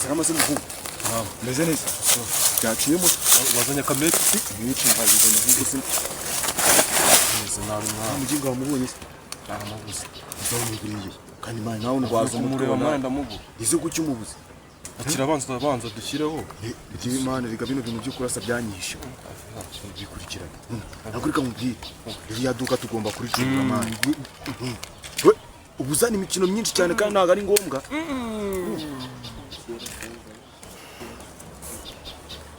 Salama se muhungu. Meze neza. Byaciyemo. Wazanye akameti se? Mwici nkazizanye ahubwo se. Meze nabi mwana. Mujinga wamubonye se? Naramubuze. Uzamuguriye. Kandi mwana nawe ndwaza umutwe. Kumureba mwana ndamubura. Izo kuki umubuze? Akira abanza abanza dushyireho. Igihe Imana riga bino bintu byo kurasa byanyihishe. Bikurikirana. Ntabwo reka mubwire. Iriya duka tugomba kuricungura mwana. We ubuzana imikino myinshi cyane kandi ntabwo ari ngombwa.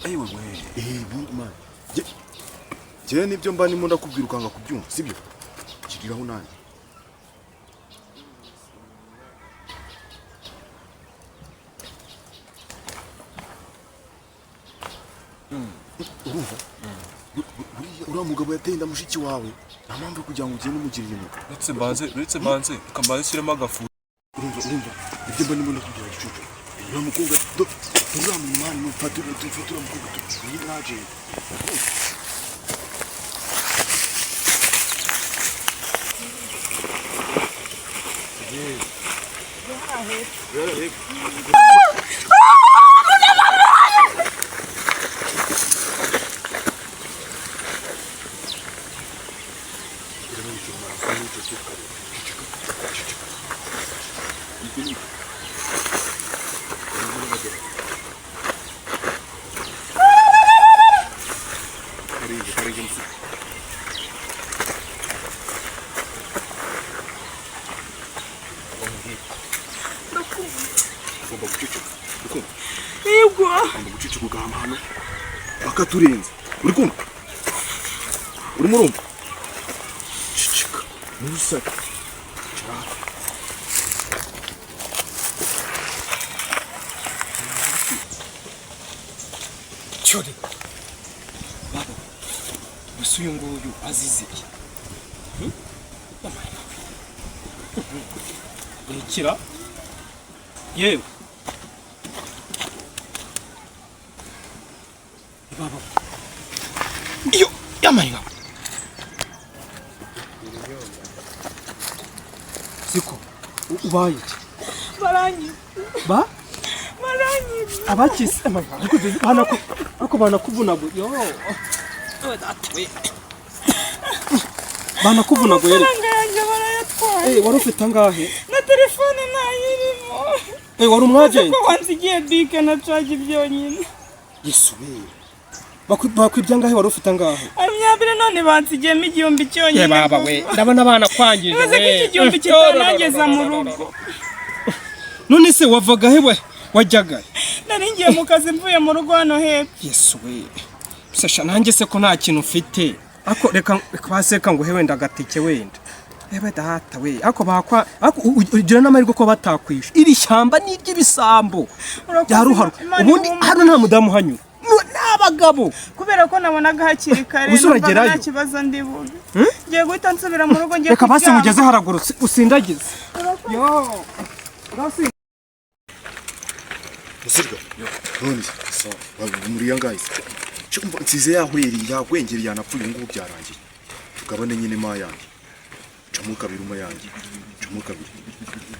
Ayiwe we. Eh, man. Jye nibyo mba ndimo ndakubwira ukanga kubyumva, sibyo? Kiriraho nanjye. Urumva? Uriya mugabo yateye inda mushiki wawe, nta mpamvu yo kugira ngo ugende umugirire impuhwe. Uretse mbanze, reka mbanze nshyiremo agafu. Urumva, ibyo mba ndimo ndakubwira gicucu. Uriya mukobwa, uriya muntu mwana, nufata uriya mukobwa, ni agent. Ugomba guceceka, uri kumva? Yego. Ugomba guceceka ugahama hano bakaturenza, uri kumva? Urimo urumva? Ceceka, ntusake. Cara. Cyore. Baba. Gusa uyu nguyu azize iki? Nikira. Yewe. Baba. Iyo yamaringa. Siko ubaye iki? Baranyi. Ba? Baranyi. Abakise ariko banako ariko banakuvunaguye. Yo. Banakuvunaguye. Amafaranga yanjye barayatwaye. Eh, wari ufite angahe? Na telefone ntayirimo. Eh, wari umwagenti? Ko wansigiye bike na charge byonyine. Yesu we. Bakwibye angahe wari ufite angahe? Amyabire none bansigiyemo 1000 cyonyine. Ye baba we, ndabona abana kwangije we. Bivuze ko iki 1000 kitanageza mu rugo. None se wavaga he we? Wajyaga? Nari ngiye mu kazi mvuye mu rugo hano hepfo. Yesu we. Sasha nanjye se ko nta kintu mfite. Ako reka baseka ngo he wenda agatike wenda. Ebe data we, ako bakwa ako ugira n'amahirwe ko batakwisha. Iri shyamba ni iry'ibisambo. Ya ruharu. Ubundi hano nta mudamu hanyura. N'abagabo. Kubera ko nabonaga hakiri kare numva nta kibazo ndi bube. Ngiye guhita nsubira mu rugo ngiye kuryama. Reka basi mugeze haraguru usindagize. Yo. Basi Musirwa. None sawa, muri yangaye. Cyumva nsize yahwereye yagwengereye yanapfuye ngubu byarangiye. Tugabane nyine ma yanjye. Camo kabiri uma yanjye. Camo kabiri.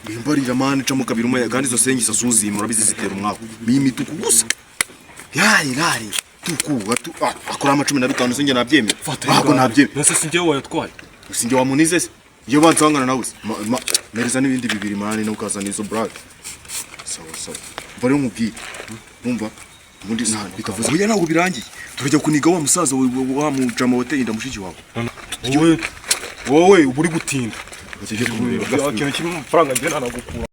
Bimbarira mani camo kabiri uma kandi izo sengisa suzima urabizi zitera umwako. Bimituku gusa. Yari rari tuku atu akora ama 15 sinjye nabyemera. Ntabwo nabyemera. Nase sinjye wayatwaye. Sinjye wamunize se. Iyo bansangana nawe se. Mereza n'ibindi bibiri mani no ukazana izo black. Sawa sawa. Bari umubwire. Numva ubundi nta bitavuze. Oya ntabwo birangiye. Turajya kuniga wa musaza wa mujama wateye inda mushiki wawe. Wowe uba uri gutinda. Ikintu kimwe amafaranga njye ntanagukura.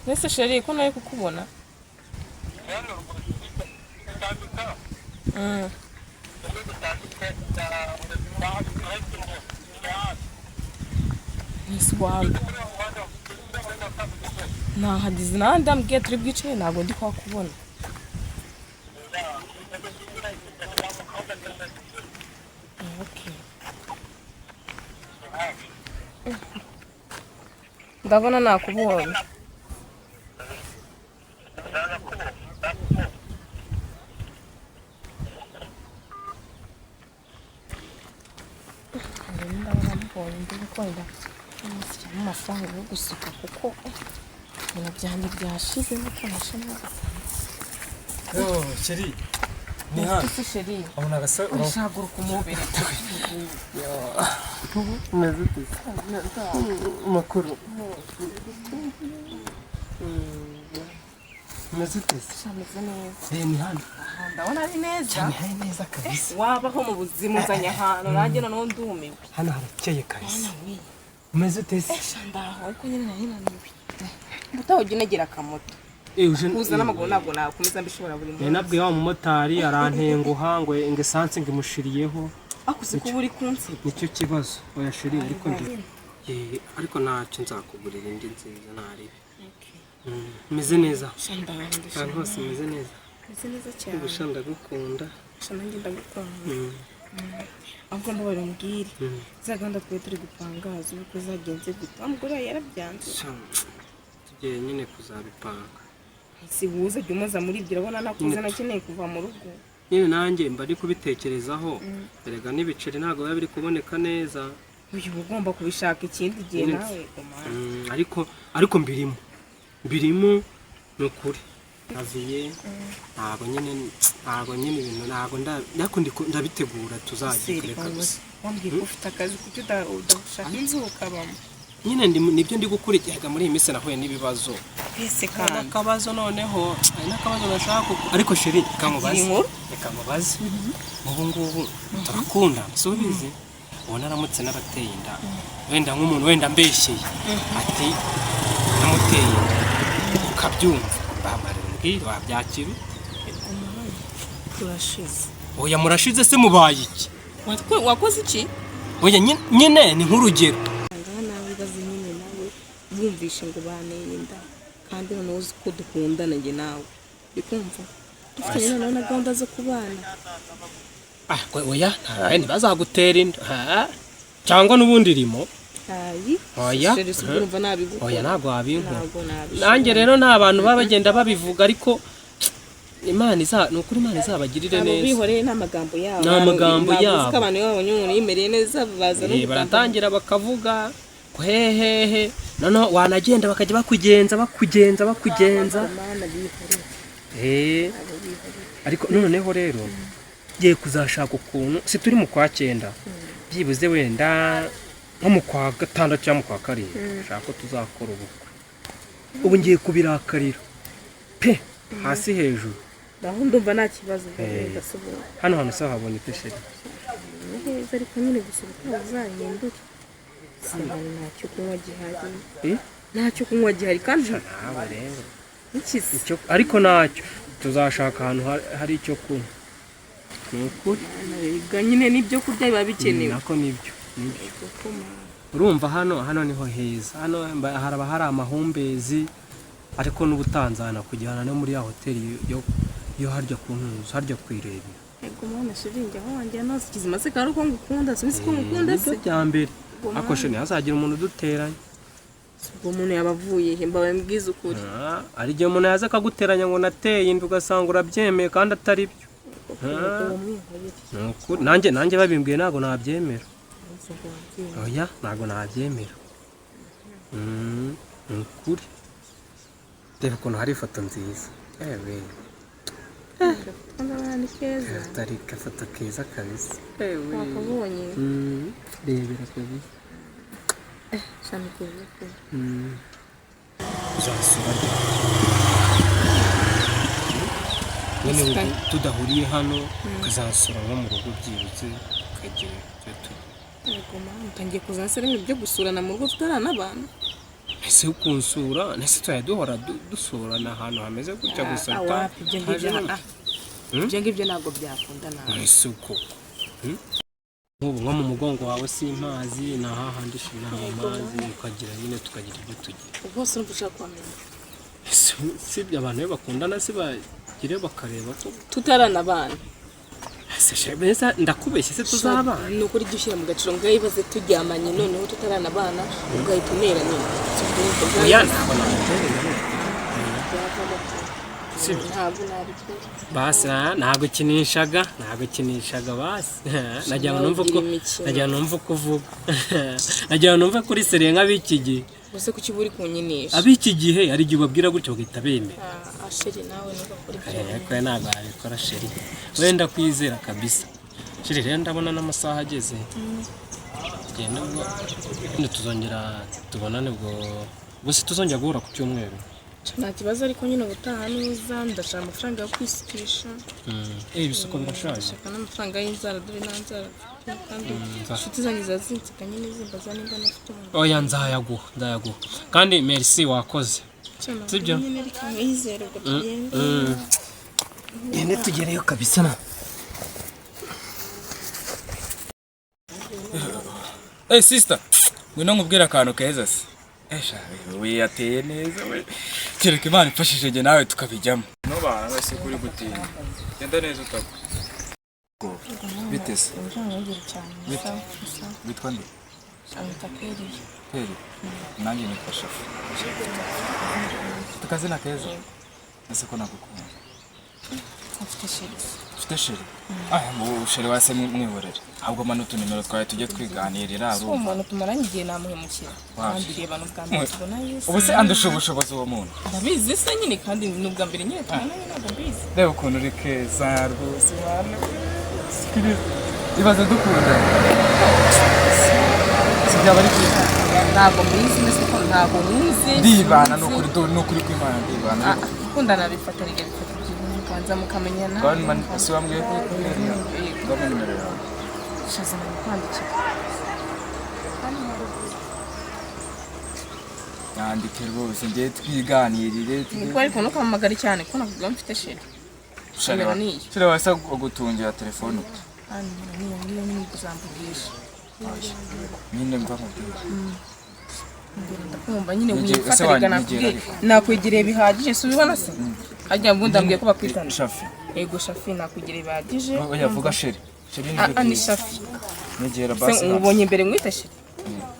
Nese sheri ko nawe kukubona. Niswamba. Nahageze nandi ambwiye turi bwicare ntabwo ndi kwakubona. Okay. Ndabona nakubonye. Ndabona mubonye ndi gukunda mushyiramo amafaranga yo gusuka kuko ibintu byanjye byashize nuko nashamo. Oh, chérie. Ni hano. Ese chérie, Abona agasa urashaguruka umubiri. Umeze ute? Makuru. Umeze ute? Ameze neza. Eh, ni hano. Ndabona ari neza. Ni hari neza kabisa. Wabaho mu buzima uzanye ahantu nanjye noneho ndumiwe. Hano harakeye kabisa. Umeze ute se? Sha ndaho ariko nyine nari naniwe. Ubutaha ujya unegera akamoto. Eh, uje Kuza n'amaguru ntabwo nakomeza mbishobora buri Nari munsi. nabwiye wa mumotari arantenguha ngo ngo esanse ngo imushiriyeho. Ariko uzi ko uba uri kunsiga. Nicyo kibazo. Oya chérie, ariko ndi Eh, ariko ntacyo nzakugurira indi nziza ntaribi. Meze neza. Sha ndaho ndashima. Ahantu hose meze neza. Meze neza cyane. Gusa ndagukunda. Sha nanjye ndagukunda. Ahubwo mbabarira umbwire. Za gahunda twari turi gupanga z'ubukwe zagenze gute? Wa mugore wawe yarabyanze. Sha, tugiye nyine kuzabipanga. Si wuza jya umuza muri ibyo, urabona nakuze nakeneye kuva mu rugo. Nyine nanjye mba ndi kubitekerezaho. Erega n'ibiceri ntabwo biba biri kuboneka neza. Uyu uba ugomba kubishaka ikindi gihe Nyine- nawe gumana. Ariko mbirimo. Mbirimo ni ukuri. Aviye ntabwo nyine ibintu ntabwo ariko ndabitegura tuzagikoreka gusa. Wambwiye ko ufite akazi, kuki udashaka inzu ukabamo? Nyine nibyo ndi gukurikira muri iyi minsi, nahuye n'ibibazo. Twese Hari kandi. n'akabazo noneho, hari n'akabazo nashaka ariko chérie reka nkubaze. Inkuru? Reka nkubaze. Ubu ngubu turakundana, si ubizi? Ubu naramutse narateye inda. Wenda nk'umuntu wenda ambeshyeye ati namuteye inda. Ukabyumva. Bamarira umbwire wabyakira ute? Turashize. Oya murashize se mubaye iki? Wakoze iki? Oya nyine ni nk'urugero. Ngaha nawe ibaze nyine nawe wumvishe ngo banteye inda kandi noneho uzi ko dukundana njye nawe. Uri kumva? Dufitanye noneho na gahunda zo kubana. Ah, oya ntibazagutera inda. Ha? Cyangwa n'ubundi irimo. Ayi. Oya. Chérie, si ubwo urumva nabigukora. Oya ntabwo wabinkora. Ntabwo nabishobora. Nanjye rero nta bantu baba bagenda babivuga, ariko Imana iza ni ukuri, Imana izabagirire Abo neza. bihoreye n'amagambo yabo. Ni amagambo Ntabwo uzi yabo. ko abantu iyo babonye umuntu yimereye neza baza no Eh, baratangira bakavuga ko hehehe, noneho wanagenda bakajya bakugenza bakugenza bakugenza. Mana bihoreye. Eh, ariko noneho rero ngiye kuzashaka ukuntu si turi mu kwa cyenda, byibuze wenda nko mu kwa gatandatu cyangwa mu kwa karindwi nshaka ko tuzakora ubukwe. Ubu ngiye kubirakarira pe hasi hejuru. Aho ndumva nta kibazo ndasubira. Hano hantu se habonye ute chérie? Ni heza ariko nyine gusa ubutaha uzahindure. Sibana ntacyo kunywa gihari. Eh? Ntacyo kunywa gihari kandi Nawe rero n'ikizi. icyo ariko ntacyo tuzashaka ahantu hari icyo kunywa ni ukuri. Erega nyine n'ibyo kurya biba bikenewe. Nako nibyo nibyo. Urumva hano niho heza, hano haraba hari amahumbezi, ariko n'ubutanzana kujyana no muri ya hoteli yo harya ku ntuzu harya ku irebero. Ego mwana chérie, njye aho wanjye nose kizima se kandi uko ngukunda subizi ko ngukunda se. Nibyo bya mbere. Ariko chérie ntihazagira umuntu uduteranya. Ubwo umuntu yaba avuye he? Mbabaye mbwiza ukuri. Ah, hari igihe umuntu yaza akaguteranya ngo nateye inda ugasanga urabyemeye kandi atari byo. Ni ukuri nanjye babimbwiye ntabwo nabyemera. Oya ntabwo nabyemera. Ni ukuri. Reba ukuntu hari ifoto nziza. Ewe Ndabona ni keza. atari agafoto keza kabisa. Ewe. Wakabonye. Rebera kabisa. Shami keza pe. Uzasura ryari? Nyine ubu tudahuriye hano ukazasura nko mu rugo byibuze ukagira icyo tugira. Ego mwana, utangiye kuzana se n'ibintu byo gusurana mu rugo tutarana n'abantu. Ese ukunsura ese tujya duhora dusurana ahantu hameze gutya gusa? Ah, wapi, ibyo ngibyo utaje. ah, ibyo ngibyo ntabwo byakunda nawe. Ese uko nk'ubu nko mu mugongo wawe simpazi, ni hahandi nta mazi ukagira nyine tukagira ibyo tugira. Ubwo se urumva ushaka kuhamenya? Ese sibyo abantu iyo bakundana si bagire bakareba ko Tutarana abana. Ese shebeza ndakubeshye se tuzabana? Ni ukuri jya ushyira mu gaciro, ngaho ibaze turyamanye noneho tutaranabana ugahita unera nyine. Oya, ntabwo namutera inda. Sibyo. Ntabwo nabikora. Basi ntabwo kinishaga basi. Nagira ngo numve uko Ugira imikino. Nagira ngo numve uko uvuga, nagira ngo numve kuri sérieux nk'ab'iki gihe. Gusa kuki uba uri kunyinisha? Ab'iki gihe hari igihe ubabwira gutyo bagahita bemera. Ah, chéri, nawe ntugakore ibyo. Ariko we ntabwo wabikora, chéri, wenda kwizera kabisa. Chéri, rero ndabona n'amasaha ageze, tugenda ubwo. Wenda tuzongera tubonane ubwo, gusa tuzongera guhura ku cyumweru. Nta kibazo, ariko nyine ubutaha nuza ndashaka amafaranga yo kwisukisha. Ibisuko birashaje. Ndashaka n'amafaranga y'inzara, dore nta nzara mfite, kandi inshuti zanjye ziba zinseka nyine zimbaza nimba nafite umuntu. Oya, nzayaguha, nzayaguha. Kandi merci, wakoze. Sibyo? Nyine reka nkwizere, ubwo tugende. Gende tugereyo kabisa na. Hey sister, ngwino nkubwire akantu keza se. Esha, we yateye neza we. Kereka Imana ifashije njye nawe tukabijyamo. Nubana wese kuri gutinya, genda neza utagwa. Bite se? Bite? Witwa nde? Peri. Nanjye nitwa Shafi. Tukazina keza. Ese ko nagukunda. Mfite chéri. Ufite chéri? Ah, mu chéri wase mwihorere. Ahubwo manu utunimero twawe tujye twiganirira. Si umuntu tumaranye igihe namuhemukira? Kandi reba, ni ubwa mbere tubonanye se. Ubu se andusha ubushobozi uwo muntu? Ndabizi se nyine, kandi ni ubwa mbere nyine tubonanye, ntabwo mbizi. Reba ukuntu uri keza rwose mwana. Ibaze dukunda. Si byaba ari byiza? Ntabwo mbizi mbese ko ntabwo nkuzi. Ndibana ni ukuri, ni ukuri kw'Imana ndibana. Ah, gukundana bifata rega, bifata igihe, mukabanza mukamenyana. Gabanya si wambwiye ko witwa Peri? Gabanya nimero yawe. Shaza nakwandikira. Yandike rwose, ngiye twiganirire. Niko, ariko ntukampamagare cyane kuko nakubwira mfite chéri. Nimero ni iyi. Chéri wese agutungira telefone ute? Ah, nimero ni iyo ngiyo nyine, uzamvugisha. Nyine mva nkubwire. Mbere ndakumva nyine. Ese Wifata rega, wanyegera nakubwiye. ariko? Nakwegereye bihagije, si ubibona se? Harya ubundi ambwiye ko bakwitana. Shafi. Yego Shafi, nakwegereye bihagije. Oya, vuga chéri. Chéri Ah, ni ah, ni Shafi. Nyegera Se basi. ubonye mbere mwita chéri?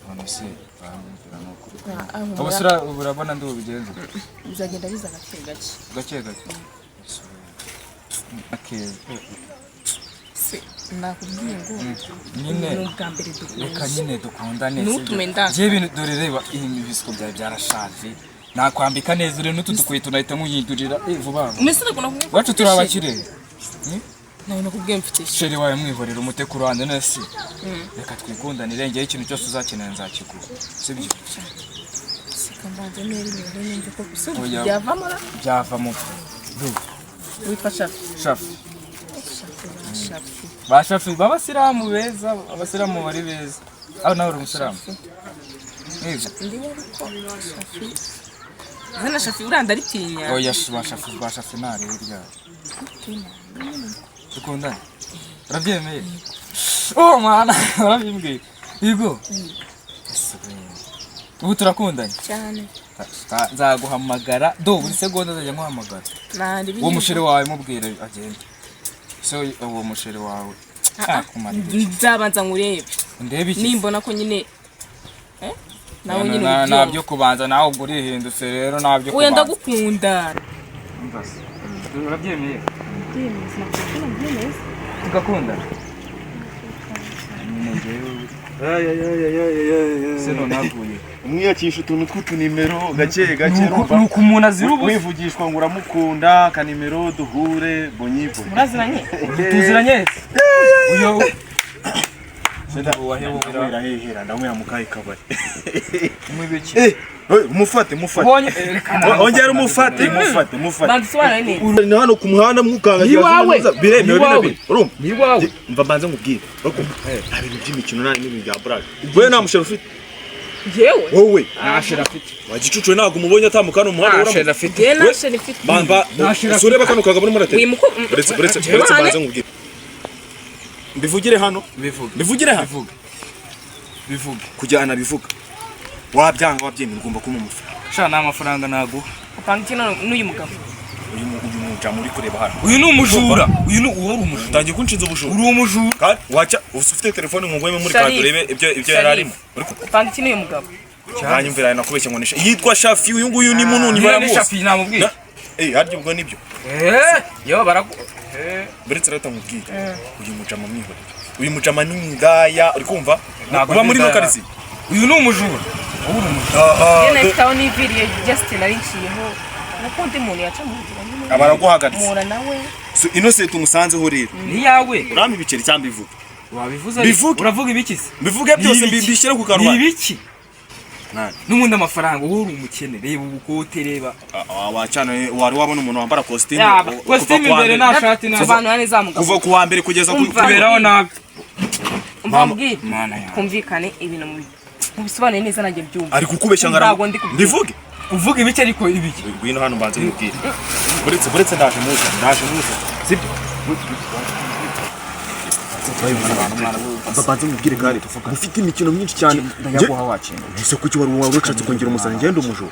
None se bambwira ni ukuri. Ah, ah, Ubu se urabona ndi bubigenze? Bizagenda biza gake gake. Gake gake. Akeza. Se nakubwiye ngo Nyine ni ubwa mbere duhuye. Reka nyine dukundane. Ntutume ndaka. Njye ibintu dore reba ibisuko byawe byarashaje. Nakwambika neza uri n'utu dukweto nahita nkuyindurira vuba vuba. Mbese ntabwo nakubwiye ko Iwacu mfite turi chéri. abakire. Nawe nakubwiye mfite chéri. Chéri wawe mwihorera umute ku ruhande none se. Reka twikundanire, ngewe ikintu cyose uzakenera nzakiguha. Sibyo? Seka mbanze nera imibare numve ko gusa Oya. byavamo ra. Byavamo. Witwa Shafi? Shafi. Shafi, Shafi. Ba Shafi b'abasilamu beza, abasilamu bari beza. Aho nawe uri umusilamu? Nibyo. Ndiwe, ariko Shafi, zana Shafi uriya ndaritinya. Oya, ba Shafi, ba Shafi ntarebe ryabo. Dukundane. Urabyemeye? Oh mwana, urabimbwiye. Yego. Ese we. Ubu turakundanye. Cyane. Nzaguhamagara. Do buri segonda nzajya nkuhamagara. Nari Uwo muchéri wawe mubwire agende. So uwo muchéri wawe akumara. Nzabanza nkurebe. Ndebe iki? Nimbona ko nyine nawe nyine Na- ubyumva. Ntabyo kubanza nawe ubwo urihindutse rero, ntabyo Oya, kubanza. ndagukunda. Umva se. Urabyemeye? Tugakundana. Nyine njyewe se none aguye. Umwiyakisha utuntu tw'utunimero gake gake. Ni uko umuntu azira ubusa. Wivugishwa ngo uramukunda, akanimero duhure bonyibo. Muraziranye? Tuziranye uyo. Ndanywera hehera, ndanywera mu kahe kabari? Mwibiki? Eh, mufate, mufate. Ubonye? Ongera umufate, mufate, mufate. Bandusobanure neza. Ni hano ku muhanda mwikangagira. Iwawe. Biremewe bino Iwawe. bintu, urumva? Ni iwawe. Mva mbanze nkubwire, urumva, nta bintu by'imikino, nta n'ibintu bya burage. Wowe nta muchéri ufite? Njyewe? Wowe. Nta chéri afite. Wa gicucu we, ntabwo umubonye atambuka hano mu muhanda? Nta chéri afite. Njyewe nta chéri mfite. Bamba ureba kano kagabo urimo uratera. Wimuko Uretse, uretse, uretse mbanze nkubwire, mbivugire hano. Bivuge. Mbivugire hano. Bivuge, bivuge. Kujyana bivuga, wabyanga wabyemera, ugomba kumuha amafaranga. Sha, nta mafaranga naguha. Upanga iki n'uyu mugabo? Uyu mujama uri kureba hano. Uyu ni umujura, uyu ni uwo ari umujura. Utangiye kunshinza ubujura. Uri umujura. Kandi wacya ufite telefone ngo ngweme muri Sharif. kadi urebe ibyo yari arimo. Uri ku Panga iki n'uyu mugabo? Ntanyumvira nakubeshye ngo nisha. Yitwa Shafi, uyu nguyu ni mununi Niba ni baramuzi. Shafi namubwiye. Harya ubwo nibyo. Yo baragu. Buretse rero nkubwire. Uyu mujama mwihorere. Uyu mujama ni indaya, uri kumva? Ntabwo Uba muri ndi no indaya. karitsiye. Uyu ni umujura. Wowe uri umujura. Njye nahita aho niviriye Justin nari nciyeho. Nuko undi muntu yaca mu nzira nyine. Abaraguhagaritse. Mpura nawe. So Innocent umusanzeho rero. Ni yawe. Urampa ibiceri cyangwa mbivuge? Wabivuze. Bivuge. Uravuga ibiki se? Mbivuge byose Ni ibiki? mbishyire ku Ni karubanda. ibiki? Mwana. N'ubundi amafaranga wowe uri umukene, reba ubukote, reba. Wacana wari wabona umuntu wambara kositimu Yaba, kositimu imbere nta shati nta. Sobanura neza mugabo. Kuva ku wa mbere kugeza ku Umva. Kuberaho nabi. Umva mbwire. Mana yanjye. Twumvikane ibintu mubisobanure neza nanjye mbyumve. Ari kukubeshya ngara. Ntabwo ndi kubyumva. Mbivuge. Uvuga ibiki ariko ibiki? Ngwino hano mbanze nkubwire. Buretse ndaje muza. Sibyo? Babanze mubwire kare. Ufite imikino myinshi cyane. Ndayaguha wakinga. Ese kuki wari ushatse kongera umusaruro? Ngenda umujura.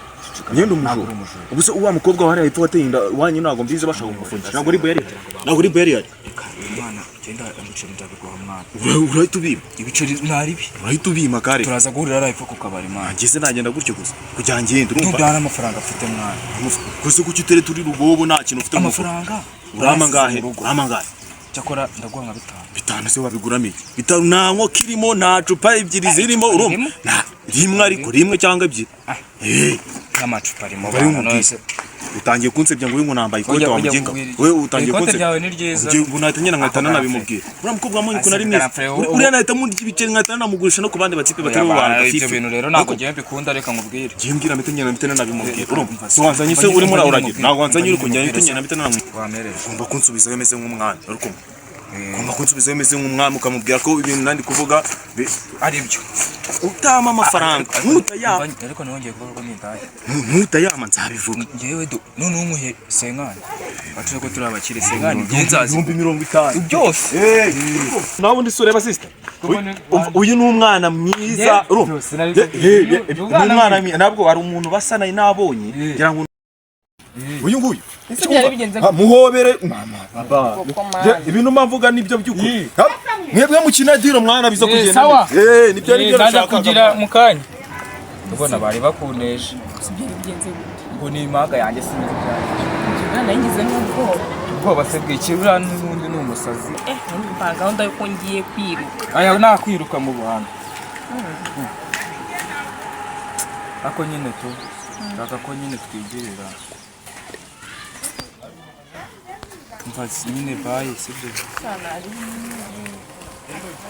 Ngenda umujura. Ubu se uwa mukobwa wari hepfo wateye inda wanyu ntabwo mbizi bashaka kumufungisha. Ntabwo uri boyari. Ntabwo uri boyari. Mwana, genda ibiceri ndabiguha mwana. Urahita ubima. Ibiceri naribi. Urahita ubima kare. Turaza guhurira hariya hepfo ku kabari mwana. Ngeze nagenda gutyo gusa. Kugira ngende urumva. Ntubwana amafaranga mfite mwana. Gusa kuki utere turi rugobo nta kintu ufite mu mufuka. Amafaranga? Urama ngahe? Urama ngahe? Cyakora ndaguha nka bitanu. Bitanu se wabiguramo iki? Bitanu nta nkoko irimo, nta cupa ebyiri zirimo, urumva? Nta rimwe ariko rimwe cyangwa ebyiri. N'amacupa arimo. Bari umubwiye. Utangiye kunsebya ngo uyu ngo nambaye ikote Ujya- wa ujya muginga. kubwira iki? Wewe utangiye Ikote kunsebya. ryawe ni ryiza. Ugiye ngo nahita nyina nkahita nanabimubwira. Uriya mukobwa wamubonye ukuntu ari mwiza. Uriya nahita murya ibiceri nkahita nanamugurisha no ku bandi batipe batari bo bantu. Ibyo bintu rero ntabwo ngiye mbikunda, reka nkubwire. Ngiye mbwira mpita nyina mpita nanabimubwira. Urumva? Si wanzanye se urimo uragira. Ntabwo wanzanye uri kujya mpita nyina mpita nanamubwira. Wamereye. Ugomba kunsubizayo meze nk'umwami. Uri kumva? Ugomba kunsubizayo meze nk'umwami ukamubwira ko ibintu nandi kuvuga ari byo. Utama amafaranga. Ntutayama. Ariko nongeye kuvuga ko ni indaya. Ntutayama nzabivuga. Ngewe do none umuhe senkani. Bacu ko turi abakire senkani ngenzazi. 50,000. Byose. Nawe undi sura ya sister. Uyu ni umwana mwiza. Urumva? Ni umwana mwiza. Ntabwo hari umuntu basa naye nabonye. Ngira ngo uyu nguyu. Muhobere mama baba. Ibintu mbavuga nibyo by'ukuri. Mwebwe mukina diro mwana biza kugenda. Nibyo nibyo Ndaza nashakaga. kugira mu kanya. Ubona bari bakuneje. Ngo ni impaga yanjye sinzi ibyanjye. Nangize n'ubwoba. Ubwoba se bw'iki? Uriya n'ubundi ni umusazi. Numva gahunda y'uko ngiye kwiruka. Aya nakwiruka mu buhanga. Ako nyine tu. Shaka ko nyine twigirira. Mva nyine bayi sibyo.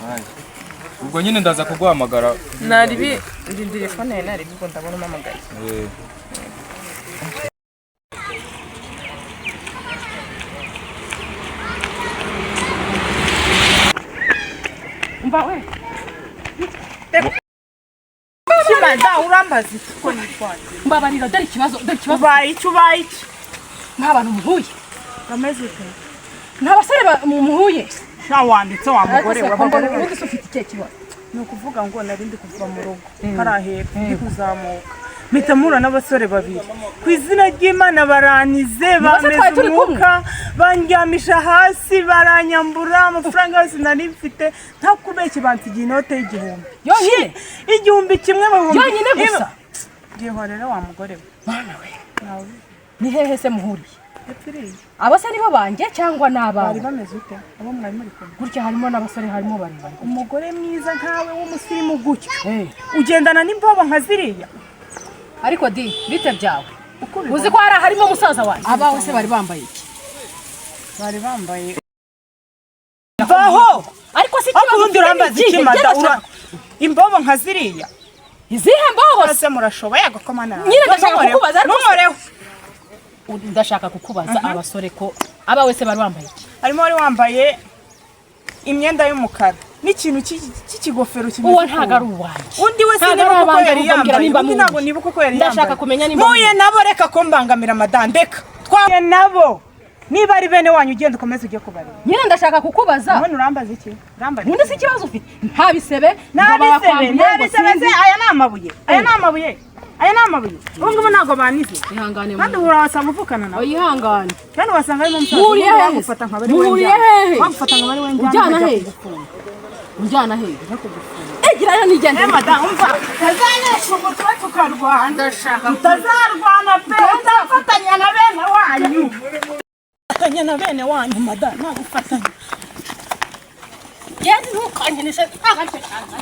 Bayi. Ubwo nyine ndaza kuguhamagara. Naribi ndi telefone yawe naribi ubwo ndabona umpamagaye. Umva we. Kimada urambaza iki ko nitwaye? Mbabarira dore ikibazo, dore ikibazo. Ubaye iki ubaye iki? Nta bantu muhuye. Bameze ute? Nta basore muhuye. Nta wanditse wa mugore we. Mbona ubundi se ufite ikihe kibazo? Ni ukuvuga ngo nari ndi kuva mu rugo hariya hepfo ndi kuzamuka mpita mpura n'abasore babiri ku izina ry'Imana baranize bameze umwuka bandyamisha hasi baranyambura amafaranga yose nari mfite nta kubeshya bansigiye inote y'igihumbi yonyine igihumbi kimwe mu bihumbi yonyine gusa. Gihorera wa mugore we. Mana we. Ni hehe se muhuriye? Aba se nibo banjye cyangwa ni abawe? Bari bameze ute? Abo mwari muri kumwe? Gutya harimo n'abasore harimo barebare. Umugore mwiza nkawe w'umusirimu gutya. Ugendana n'imbobo nka ziriya. Ariko di bite byawe? Uzi ko hari harimo musaza wanjye. Abawe se bari bambaye iki? Bari bambaye. Baho! Ariko si ikibazo ubundi urambaza iki mada? Imbobo nka ziriya. Izihe mbobo? Se murashoboye agakoma nawe. Nyine ndashaka kukubaza ariko ntumoreho. Ndashaka kukubaza abasore ko abawe se bari bambaye iki? Harimo wari wambaye imyenda y'umukara n'ikintu cy'ikigofero kimeze. Uwo ntago ari uwanjye. Undi we sinibuka uko yari yambaye. Undi ntabwo nibuka uko yari yambaye. Ndashaka kumenya nimba muye nabo reka ko mbangamira madandeka. Twaye nabo. Niba ari bene wanyu ugenda ukomeze ujye kubareba. Nyine ndashaka kukubaza. None urambaza iki? Urambaza. Undi si ikibazo ufite. Nta bisebe, nta bisebe, nta bisebe se aya ni amabuye. Aya ni amabuye. Aya ni amabuye. Ubu ngubu ntabwo banize. Ihangane. Kandi urasanga uvukana nawe. Ihangane. Kandi wasanga harimo umusaza. Muhuriye hehe? Wagufata nkaba ari we Muhuriye njyana. hehe? Wagufata nkaba ari we njyana. Ujyana nkajya hehe? kugufunga. Unjyana hehe? Egerayo nigende. Eh madamu, umva. Utazanesha umutwe tukarwana. Ndashaka. Utazarwana pe, utafatanya na bene wanyu. Fatanya na bene wanyu madamu, ntagufatanya. Genda ntukankinishe. Ntagance cyane.